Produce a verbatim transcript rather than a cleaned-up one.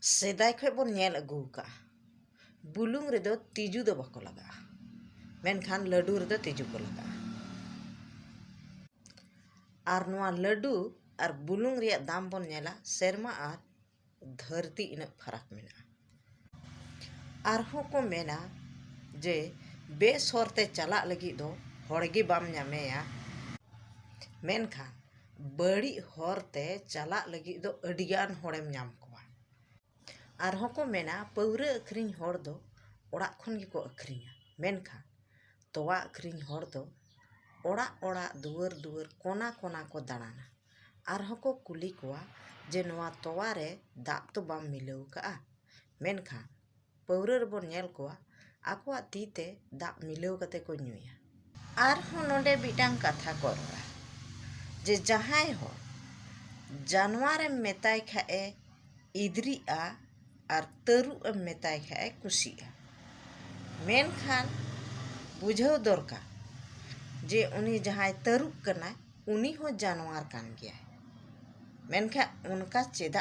ᱥᱮᱫᱟᱭ ᱠᱷᱚᱱ ᱵᱚᱱ ᱧᱮᱞ ᱟᱹᱜᱩ ᱟᱠᱟᱫᱼᱟ, ᱵᱩᱞᱩᱝ ᱨᱮᱫᱚ ᱛᱤᱡᱩ ᱫᱚ ᱵᱟᱠᱚ ᱞᱟᱜᱟᱜᱼᱟ, ᱢᱮᱱᱠᱷᱟᱱ ᱞᱟᱹᱰᱩ ᱨᱮᱫᱚ ᱛᱤᱡᱩ ᱠᱚ ᱞᱟᱜᱟᱜᱼᱟ᱾ ᱟᱨ ᱱᱚᱣᱟ ᱞᱟᱹᱰᱩ ᱟᱨ ᱵᱩᱞᱩᱝ ᱨᱮᱭᱟᱜ ᱫᱟᱢ ᱵᱚᱱ ᱧᱮᱞᱟ, ᱥᱮᱨᱢᱟ ᱟᱨ ᱫᱷᱟᱹᱨᱛᱤ ᱤᱱᱟᱹᱜ ᱯᱷᱟᱨᱟᱠ ᱢᱮᱱᱟᱜᱼᱟ᱾ ᱟᱨᱦᱚᱸ ᱠᱚ ᱢᱮᱱᱟ ᱡᱮ ᱵᱮᱥ ᱦᱚᱨ ᱛᱮ ᱪᱟᱞᱟᱜ ᱞᱟᱹᱜᱤᱫ ᱫᱚ ᱦᱚᱲ ᱜᱮ ᱵᱟᱢ ᱧᱟᱢᱮᱭᱟ, ᱢᱮᱱᱠᱷᱟᱱ ᱵᱟᱹᱲᱤᱡ ᱦᱚᱨ ᱛᱮ ᱪᱟᱞᱟᱜ ᱞᱟᱹᱜᱤᱫ ᱫᱚ ᱟᱹᱰᱤᱜᱟᱱ ᱦᱚᱲᱮᱢ ᱧᱟᱢ ᱠᱚᱣᱟ᱾ ᱟᱨᱦᱚᱸ ᱠᱚ ᱢᱮᱱᱟ, ᱯᱟᱹᱣᱨᱟᱹ ᱟᱹᱠᱷᱨᱤᱧ ᱦᱚᱲ ᱫᱚ ᱚᱲᱟᱜ ᱠᱷᱚᱱ ᱜᱮᱠᱚ ᱟᱹᱠᱷᱨᱤᱧᱟ, ᱢᱮᱱᱠᱷᱟᱱ ᱛᱚᱣᱟ ᱟᱹᱠᱷᱨᱤᱧ ᱦᱚᱲ ᱫᱚ ᱚᱲᱟᱜ ᱚᱲᱟᱜ, ᱫᱩᱣᱟᱹᱨ ᱫᱩᱣᱟᱹᱨ, ᱠᱚᱱᱟ ᱠᱚᱱᱟ ᱠᱚ ᱫᱟᱬᱟᱱᱟ᱾ ᱟᱨᱦᱚᱸ ᱠᱚ ᱠᱩᱞᱤ ᱠᱚᱣᱟ ᱡᱮ, "ᱱᱚᱣᱟ ᱛᱚᱣᱟ ᱨᱮ ᱫᱟᱜ ᱛᱚ ᱵᱟᱢ ᱢᱤᱞᱟᱹᱣ ᱠᱟᱜᱼᱟ?" ᱢᱮᱱᱠᱷᱟᱱ ᱯᱟᱹᱣᱨᱟᱹ ᱨᱮᱵᱚᱱ ᱧᱮᱞ ᱠᱚᱣᱟ, ᱟᱠᱚᱣᱟᱜ ᱛᱤ ᱛᱮ ᱫᱟᱜ ᱢᱤᱞᱟᱹᱣ ᱠᱟᱛᱮ ᱠᱚ ᱧᱩᱭᱟ᱾ ᱟᱨᱦᱚᱸ ᱱᱚᱰᱮ ᱢᱤᱫᱴᱟᱝ ᱠᱟᱛᱷᱟ ᱠᱚ ᱨᱚᱲᱟ ᱡᱮ, ᱡᱟᱦᱟᱸᱭ ᱦᱚᱲ ᱡᱟᱱᱣᱟᱨᱮᱢ ᱢᱮᱛᱟᱭ ᱠᱷᱟᱡ ᱮ ᱤᱫᱽᱨᱤᱜᱼᱟ ᱟᱨ ᱛᱟᱹᱨᱩᱵ ᱮᱢ ᱢᱮᱛᱟᱭ ᱠᱷᱟᱡ ᱮ ᱠᱩᱥᱤᱜᱼᱟ᱾ ᱢᱮᱱᱠᱷᱟᱱ ᱵᱩᱡᱷᱟᱹᱣ ᱫᱚᱨᱠᱟᱨ ᱡᱮ ᱩᱱᱤ ᱡᱟᱦᱟᱸᱭ ᱛᱟᱹᱨᱩᱵ ᱠᱟᱱᱟᱭ, ᱩᱱᱤ ᱦᱚᱸ ᱡᱟᱱᱣᱟᱨ ᱠᱟᱱ ᱜᱮᱭᱟᱭ᱾ ᱢᱮᱱᱠᱷᱟᱱ ᱚᱱᱠᱟ ᱪᱮᱫᱟᱜ